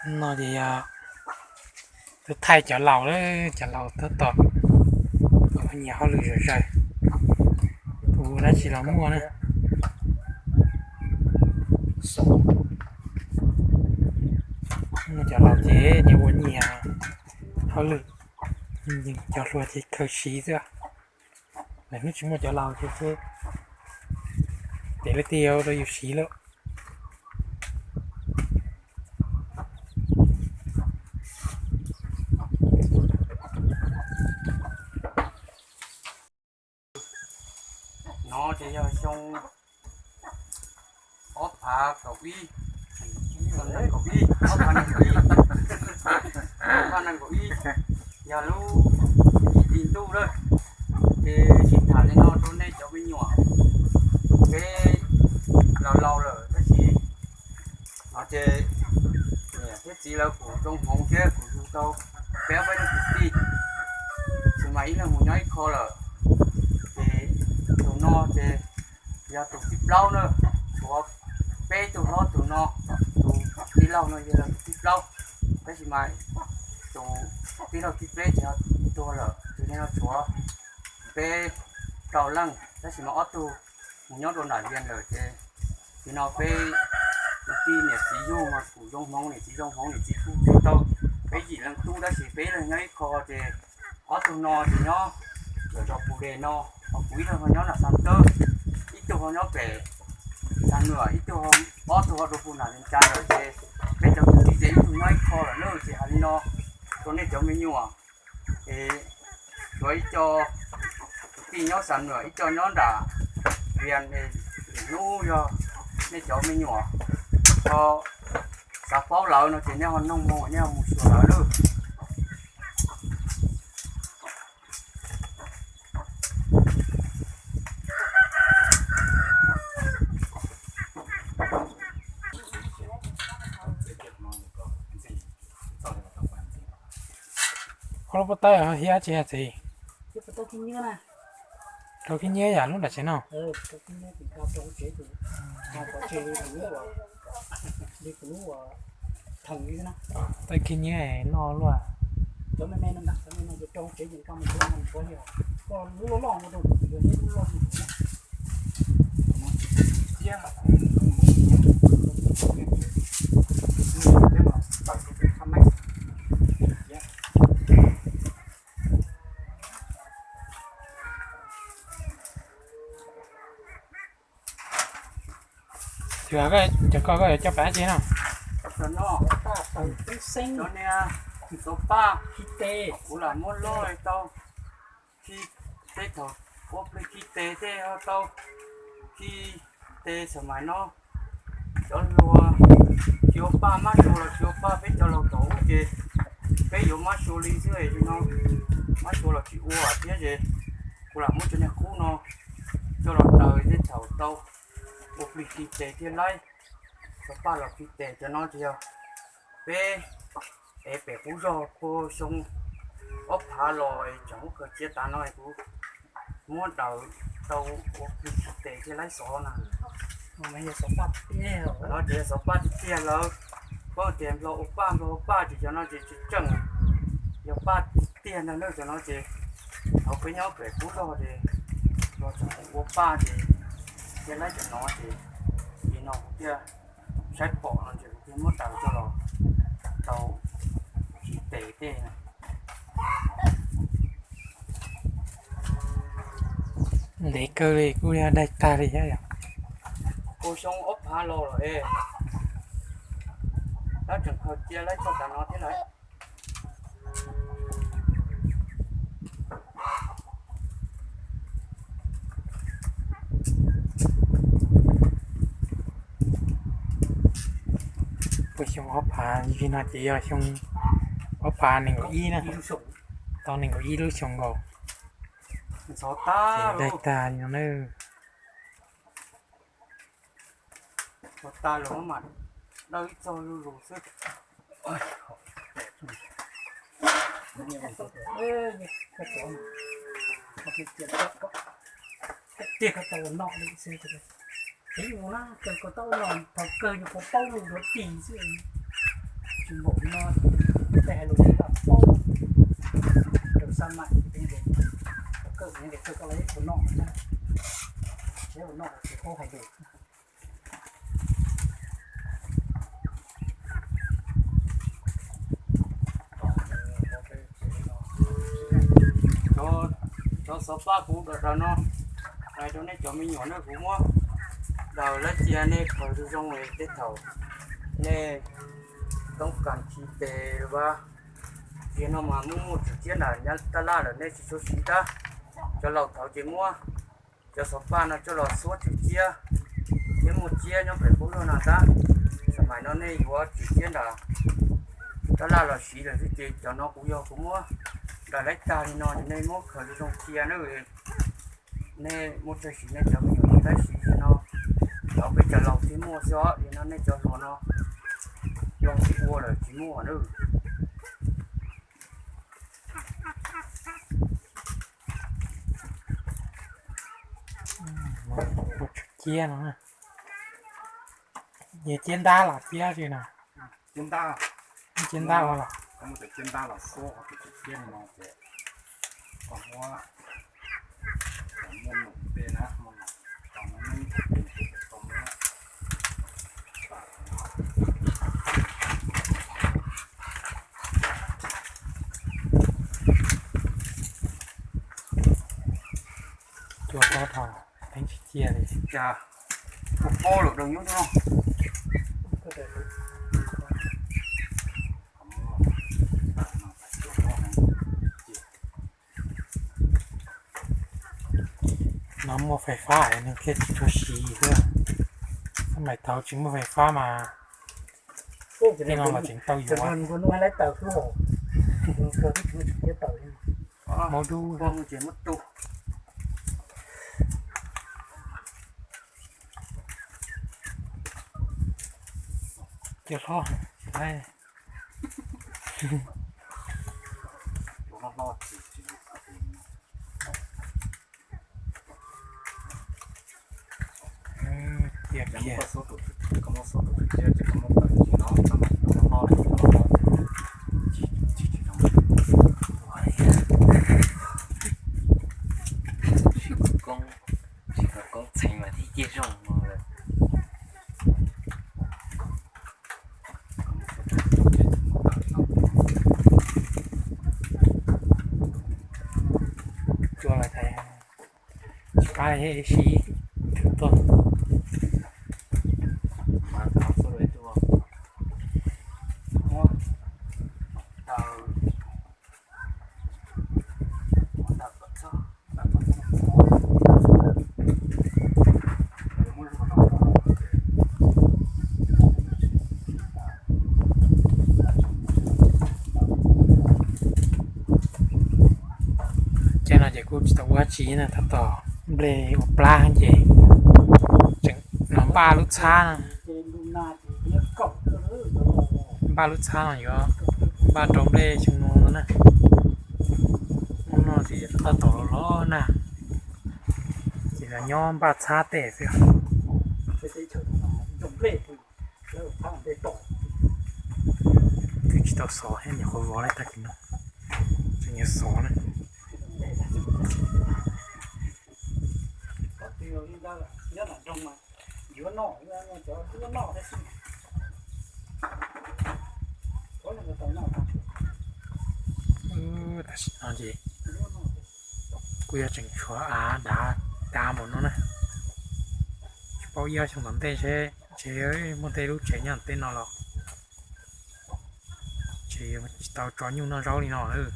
No ces yog tus thaij cov laus lawm, cov laus tab tom nyiam hauj lwm zom zaws, ua dab tsi los muaj na. Muaj cov laus ces nyiam ua nyiam hauj lwm, cov hluas ces khaws siv xwb. Lawv hnub tsis muaj cov laus ces pem leej twg rau yus siv lawm. No ces yog xyoo ob phav kaum ib, kaum ib, ob phav nees nkaum ib, ob phav nees nkaum ib, yog lub hli ntuj lawm. Ces sib tham li no rau nej cov me nyuam, peb laus laus lawm tab sis no ces niam thiab txiv lawv kuj zoo hmoov thiab kuj yug tau peb peb leej kwv tij, tsis mas ib leeg mus nyob ib qho lawm. Ces tus no ces yog tus thib plaub na, tshuav peb tug hlob tus no, tus tij laug no yog tus thib plaub, tab sis mas tus tij laug thib peb ces yog tuag lawm, ces no tshuav peb rau leej, tab sis mas ob tug mus nyob rau nram Vias lawm ces, ces no peb kwv tij niam txiv yug mas kuj zoo hmoov, niam txiv zoo hmoov, niam txiv kuj yug tau peb yim leej tub, tab sis peb leeg nyob ib qho ces ob tug no ces nyob zos Pus Des no, ho kuv ib leeg ho nyob nram Xas Tawb, ib tug ho nyob pem Xas Nuam, ib tug, ob tug ho rau puag nram Vias Cas lawm ces peb cov kwv tij ces ib tug nyob ib qho lawm na. Ces hais li no rau nej cov me nyuam, es tshuav ib co kwv tij nyob Xas Nuam, ib co nyob nram Vias, lwm hnub yog nej cov me nyuam ho xav paub lawv no ces nej ho noog mus, nej ho mus xyuas lawv lawm. Koj lub pob tawb hiab tsis yog txiv? Rau khib nyiab yam lub nram tsev no. Tawb khib nyiab loj luaj. Cov koj yuav coj pab tsi no? Cov niag xov paj, kuv lam muab loj tau, khi, tej thaum ua plig khi tes tej ho tau, khi tes xam mais no. Cov hluas tsis ua paj, mab sua los tsis ua paj, peb cov laus thaum ub ces peb yuav mab sua li xwb no, mab sua los tsis ua thiab ces kuv lam muab cov niag qub no coj los daws tej thaum tau ua plig khi tes thiab laib. Xov paj los khi tes cov no ces yog peb ev pem qub zog puag xyoo ob phav los es tseem ub khaws cia tas no es kuv muab daws tau ua plig khi tes thiab laib xov na. Los ces yog xov paj tiag tiag lawm, paub tias nplog ua paj, nplog ua paj ces cov no ces tsis tseem yog paj tiag tiag ntag na. Cov no ces thaum peb nyob pem qub zog ces nplog tseem ua paj ces thiab laib cov no ces, ces no kuv thiaj saib pom no ces kuv thiaj muab daws coj los tau khi tes tej. Ntev kawg li kuj yog daig tag li thiab yom. Puag xyoo ob phav los lawm es, tab tseem khaws cia laib txog tav no thiab lawm. Puag xyoo ob phav, no ces yog xyoo ob phav nees nkaum ib na, tau nees nkaum ib lub xyoo nkaus. Ces daig tag li no na. Ua tag los mas dawb ib txog lug lug xwb. Tiag koj tau ua no li xwb, ib ua na kawg koj tau ua no thaum kawg yus puas paub lug yuav tis xwb. Npaum no tej hais lus ces yog paub rau xab maim, kawg ces kawg koj los ib puas noj, siab puas noj ces paub hais lus. Cov xov paj kuv daws daws no, hais rau nej cov me nyuam na, kuv muab daws lawm cia nej khaws zoo zoo es tej thaum nej toob kas tsis tes los tiag no mas muaj muaj tswm ciab nram nyab tab laj lawm nej tsis tshua siv tab. Cov laus thaud ces muab cov xov paj no coj los xuab tswm ciab thiab muaj ciab nyob pem qub zog no tab. Xab maim no nej yuav tswm ciab nram tab laj los siv lawm xwb ces cov no kuv yog kuv muab daws lawm tag li no ces nej muab khaws zoo zoo cia na. Nej muaj tsawg siv nej cov me nyuam thiaj li siv no, cov peb cov laus thiaj muaj xwb os, yog no nej cov hluas no los tsis ua lawm tsis muaj na. Ua tswm ciab no, yog ciab ntab los ciab li na. Ciab ntab, ciab ntab los, ciab ntab los xuab tus tswm ciab no ces koj muab, muaj num tej na, muaj num, koj muab, koj muab cua rau dhau, teeb tsis cia li. Cas kuv paub lawm rau nyuj no. No muaj fais fab es nws thiaj tsis tshua siv xwb. Xab maim thaud tsis muaj fais fab mas tej no los tseem tau yuav. Maub dub. Cua hlob. Tiag tiag. Sib koob, sib koob txheev mas thiaj ciaj zoo no lawm. Cua los thaiv, tsis pab li thiab, ib sij twb tuaj. Ces no ces kuj tsis tau ua dab tsi na, tab tom nplej ua plab ces tseem no npaj lub txhab no. Npaj lub txhab no yuav npaj rau nplej xyoo no na. Hnub no ces tab tom los los nag, ces los nyob npaj txhab tej xwb. Twb tsis tau xov thiab, nyuam qhuav vov li tag kis no, tseem yuav xov na. Tam sim no ces kuj yog tseem tshuav av dav dav npaum no na. Tsis paub ib ob xyoo tom ntej seb ntshe muaj tej lub tsev nyob tom tej no los tseem tsis tau tso nyuj noj zaub li no lawm.